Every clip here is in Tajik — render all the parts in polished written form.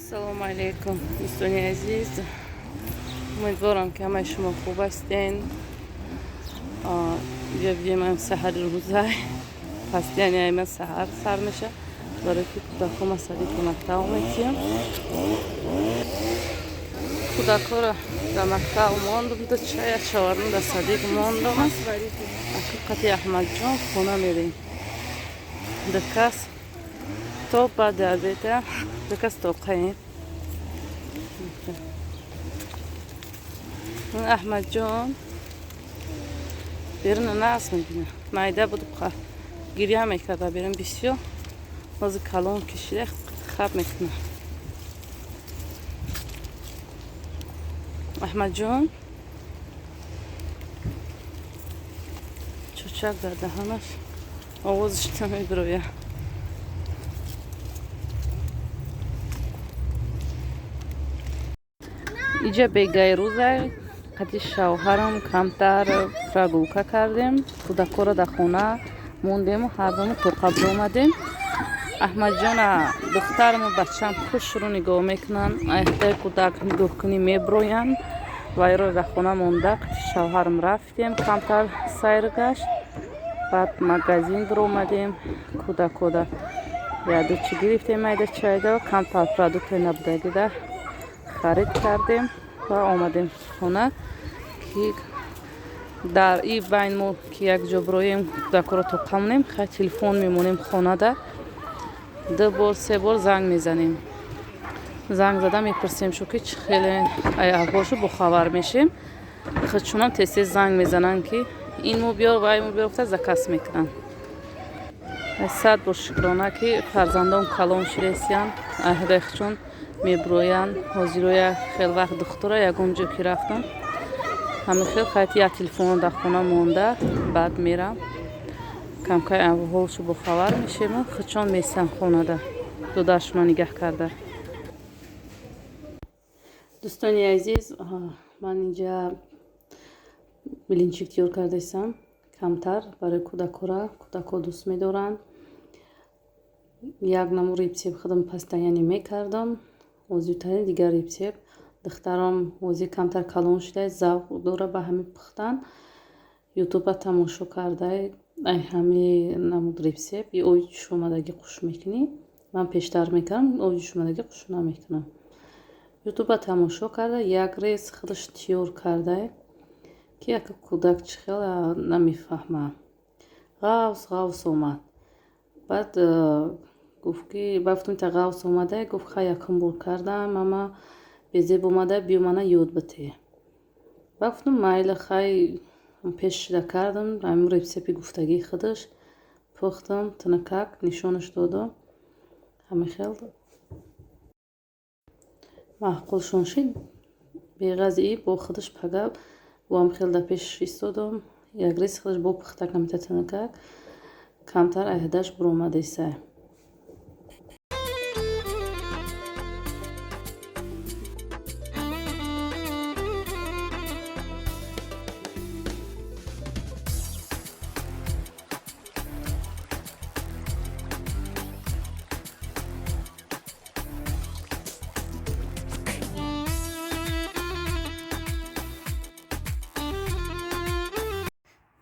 Ассалому алайкум, дӯстони азиз. Умедворам, ки ҳамаи шумо хуб ҳастен. Инҷа видеои саҳари рӯза пас, яъне ай ман саҳар сар меша, барои ки кӯдакҳо ма садик ба мактаб метиям. Кӯдакҳоро дар мактаб мондум, ду чая чавардум, дар садик мондум. Ҳақиқати Аҳмадҷон хона мерем. Ду кас то баъди обеда ду кас тоқаем. Аҳмадҷон беруна нағз мебина. Майда буд, гиря мекарда берун бисёр. Ҳозир калон кишида, хаб мекуна. Аҳмадҷон чучак дар даҳанаш, овозаш намебирояд. Иҷа бегаи рӯза қати шавҳарам камтар прогулка кардем. Кӯдакҳоро дар хона мондему ҳардуму то қабл омадем. Аҳмадҷона духтарму бачам хушрӯ нигоҳ мекунанд. Айҳдаи кӯдак нигоҳкунӣ меброянд. Вайро дар хона монда, қати шавҳарам рафтем, камтар сайр гашт. Баъд магазин биромадем, кӯдакҳода яду чӣ гирифтем, майда чайда, камтар продукте набудагида харид кардем ва омадем хона, ки дар и байн мо ки якҷо бироем, кӯдакҳоро тоқа монем, хай телефон мемонем хонада, ду бор, се бор занг мезанем. Занг зада мепурсем шу, ки чӣ хеле аҳволшу бохабар мешем. Худшунам тез тез занг мезананд, ки ин мо биёр, вай мо биёр гуфта заказ мекунанд. Сад бор шукрона, ки фарзандон калон шудесиянд, аҳдаи худшон мебироянд. Ҳозироя хел вақт духтура ягон ҷо ки рафтам, ҳама хел хайти як телефонро дар хона монда, баъд мерам, камкай аҳволшу бохабар мешему худшон месан хонада, додаршуна нигаҳ карда. Дӯстони азиз, ман инҷа блинчик тиёр кардаистам камтар барои кӯдакҳора. Кӯдакҳо дӯст медоранд. Як намуд рецепт худам постоянно мекардам, озютари дигар рецепт. Духтарам ҳозир камтар калон шуда, завқ дора ба ҳамин пухтан. Ютуба тамошо карда, ай ҳами намуд рецепт и ои ҷӯшомадагӣ қуш мекунӣ. Ман пештар мекардам, ои ҷӯшомадагӣ қуш намекунам. Ютуба тамошо карда, як рез худаш тиёр карда, ки яка кӯдак чӣ хел намефаҳма. Ғавс ғавс омад. Баъд гуфт, ки ба гуфтам, та ғавс омада. Гуфт: «Хай, якум бор кардам, ама безеб омада, биё мана ёд бите». Ба гуфтам: «Майли, хай». Пеш шуда кардам, ҳамин рецепти гуфтагии худаш пухтам, тинакак нишонаш додам. Ҳамин хел маъқулшон шид. Беғази и бо худаш пага бо ҳам хел дар пешаш истодам, як рез худаш бо пухта, камита тинакак камтар айҳдаш биромадеса.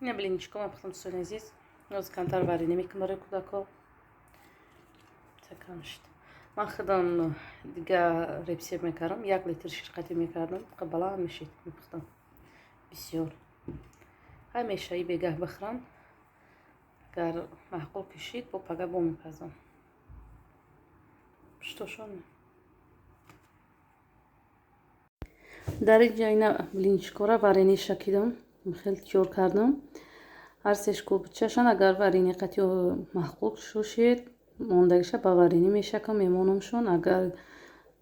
Ина блинчиком пухтам, дӯстони азиз. Ҳозир камтар варенье мекунам барои кӯдакҳо. Такам шуд. Ман худам дига рецепт мекардам, 1 литр ширқатӣ мекардам, баланд мешид, мепухтам бисёр. Ҳамеша и бегаҳ бихӯрам, агар маъқул кишид, бо пага бо мепазам. Штошон дар ин ҷа ина блинчикора варенье шакидам, хеле тиёр кардам. Ҳар сеш кӯбчашон агар варенье қати маъқул шошед, мондагиша ба варенье мешакам, мемонамшон. Агар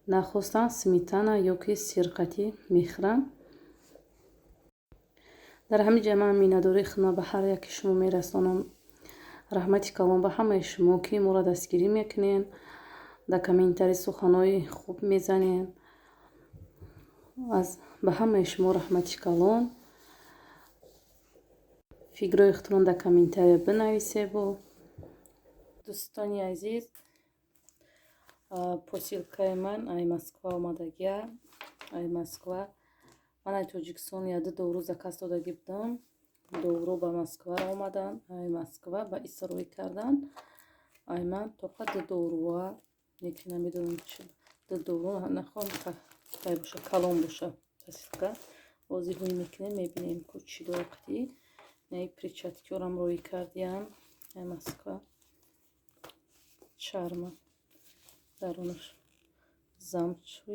нахостанд, сметана ё ки сирқатӣ мехӯранд. Дар ҳамин ҷа ман миннатдории худро ба ҳар яки шумо мерасонам. Раҳмати калон ба ҳамаи шумо, ки моро дастгирӣ мекунед, дар комментарий суханҳои хуб мезанед. Аз ба ҳамаи шумо раҳмати калон. Фикрҳои худтон дар комментария бинависебу. Дӯстони азиз. Посилкаи ман ай Москва омадагия. Ай Москва. Ман ай Тоҷикистон яду дору заказ додагӣ будам. Дору ба Москва омадан, ай Москва ба исроӣ кардан. Ай ман тоқа ду доруа, неки намедонам чи ду дору нахоҳам кай боша, калон боша посилка. Бози ҳуй мекунем, мебинем ку чӣ дорақти. Наи перчаткиёрам рӯй кардиям. Ай Москва. Чарма. Дарунаш замши.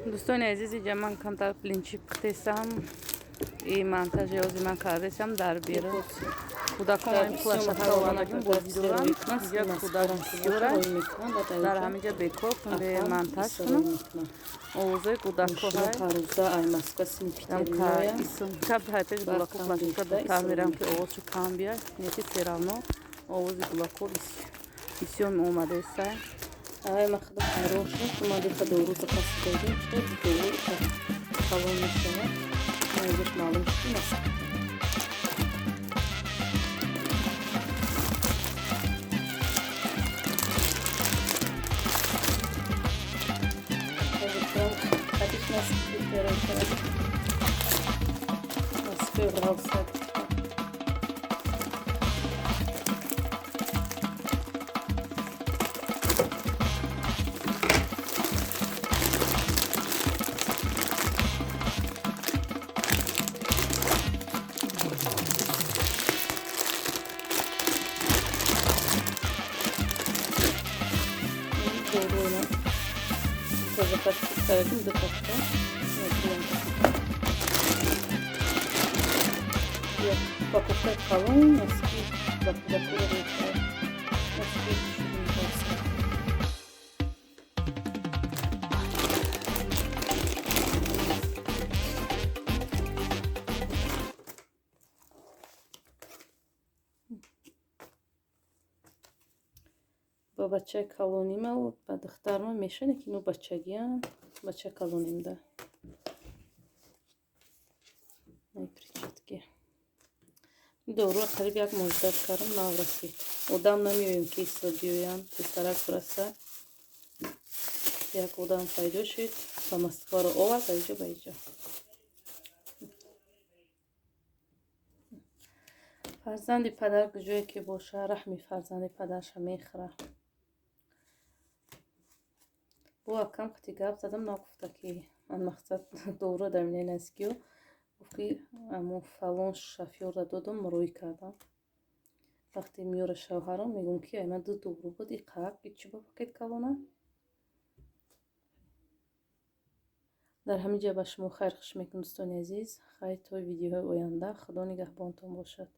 Дӯстони азиз, иҷа ман камтар блинчик пухтесам. И монтажи ози ман кардесам дар берун. Кӯдакон ин площадка омадагим бозӣ доранд. Иҷа кӯдак бисёра. Дар ҳаминҷа бекор кунде монтаж кунам. Овозои кӯдакҳо ҳай. Пеш гулако площадка дуртар мерам, ки овозшо кам бияд. Неки всё равно овози гулако бисёр омадаеста. Ай, ман худам ҳайрон шудам, ки ман дута дору заказ додем, чӣ дору калон мешавад. Инҷош маълум шуд, ки Хатиш носки перешад. Носки ғалсад. Доруна. Заказ кардем ду пачка. Як упаковкаи калон носки ба кӯдакҳоро мешавад. Носки шудем. Ба бачаи калонима, ба духтарма мешавад, ки ино бачагиян, бачаи калонимда. Перчатки. Доруро қариб як моҳ ждать кардам, нав расид. Одам намеоем, ки исо биёям, тезтарак бираса. Як одам пайдо шуд, ба Москваро овард, аиҷо ба иҷо. Фарзанди падар куҷое ки боша, раҳми фарзанди падарша мехӯра. Бо акам қати гап задам, нагуфта, ки ман мақсад доруро дар минаи наздикиё. Гуфт, ки амо фалон шофёрра додам, рӯй кардам. Вақте меёра шавҳарам, мегӯм, ки ай ман ду дору буд, и қак, и чӣ ба пакет калона. Дар ҳамин ҷа ба шумо хайр хуш мекунам, дӯстони азиз. Хайр то видеоҳои оянда. Худо нигаҳбонтон бошад.